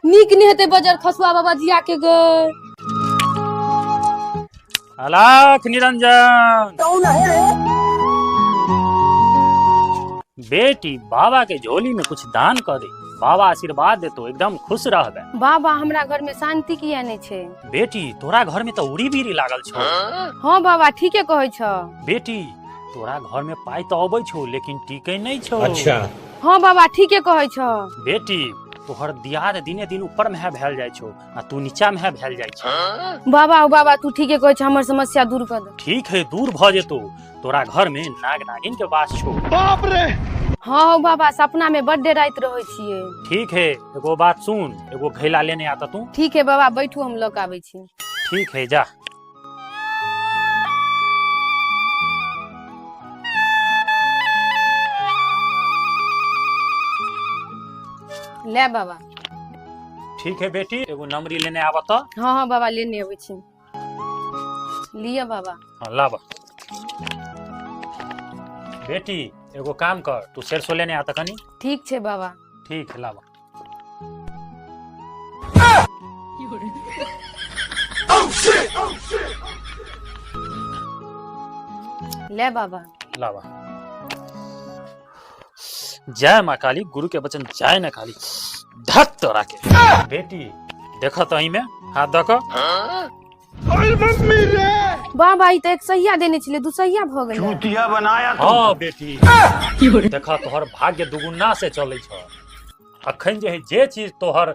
नीक नहि हेतै बजर खसुआ बाबा जिया के गै। अलाख निरंजन। बेटी, बाबा के झोली में कुछ दान कर दे, बाबा आशीर्वाद देतो, एकदम खुश रहबे। बाबा, हमरा घर में शांति किया नहीं छै? बेटी, तोरा घर में तो उड़ी बीड़ी लागल छौ। हाँ बाबा, ठीके कहै छ। बेटी, तोरा घर में पाई तो अबै छौ लेकिन टिकै नहीं छौ। अच्छा। हाँ बाबा, ठीके कहै छ। बेटी, तोहर दियाद दिने दिन ऊपर में भेल जाइ छौ आ तू नीचा में भेल जाइ छौ। बाबा, ओ बाबा, तू ठीके कहै छ, हमर समस्या दूर कर दे। ठीक है, दूर भ जेतो। तोरा घर में नाग नागिन के वास छौ। हाँ हौ बाबा, सपना में बड्ड डराइत रहै छियै। ठीक है, एगो बात सुन, एगो घैला लेने आता तू। ठीक है बाबा, बैठू, हम लऽ कऽ आबै छी। ठीक है, जा। ले बाबा। ठीक है बेटी, एगो नमरी लेने आबऽ तऽ। हाँ हाँ बाबा, लेने अबै छी, लिअ बाबा। हाँ, लाबऽ। बेटी, एगो काम कर, तू सरसों लेने आता कनी। ठीक छै बाबा। ठीक है, लाबऽ। ले बाबा। लाबऽ। जय माँ काली, गुरु के वचन जय न काली। धत तोरा के। बेटी, देख तो में हाथ दऽ कऽ। बाबा, ई तऽ एक सहिया देने छलै, दू सहिया भऽ गेलै। चूतिया बनाया। हाँ बेटी, देख, तोहर भाग्य दुगुना से चलै छ। अखन जे है, जे चीज तोहर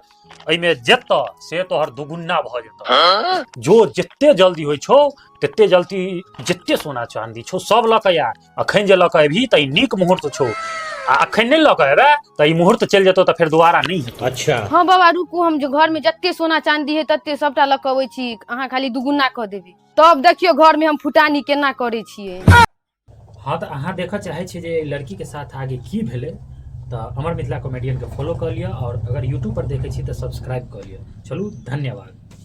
एहिमे जेतऽ से तोहर दुगुना भऽ जेतऽ। जो जते जल्दी होइ छौ तते जल्दी जते सोना चांदी छौ सब लऽ कऽ आ। अखन जे लऽ कऽ अबही तऽ ई नीक मुहूर्त छौ, आ अखन नहि लऽ कऽ एबै तऽ ई मुहूर्त चलि जेतौ, तऽ फेर दोबारा नहि हेतौ। अच्छा। हाँ बाबा, रुकू, हम जे घर में जते सोना चांदी है तते सबटा लऽ कऽ अबै छी, अहाँ खाली दुगुना कऽ देबै, तब देखियौ घर में हम फुटानी केना करै छियै। हाँ, तऽ अहाँ देखऽ चाहै छी जे लड़कीके साथ आगे की भेलै, तऽ अमर मिथिला कॉमेडियनके फॉलो कऽ लिअ, आओर अगर यूट्यूब पर देखै छी तऽ सब्सक्राइब कऽ लिअ। चलू, धन्यवाद।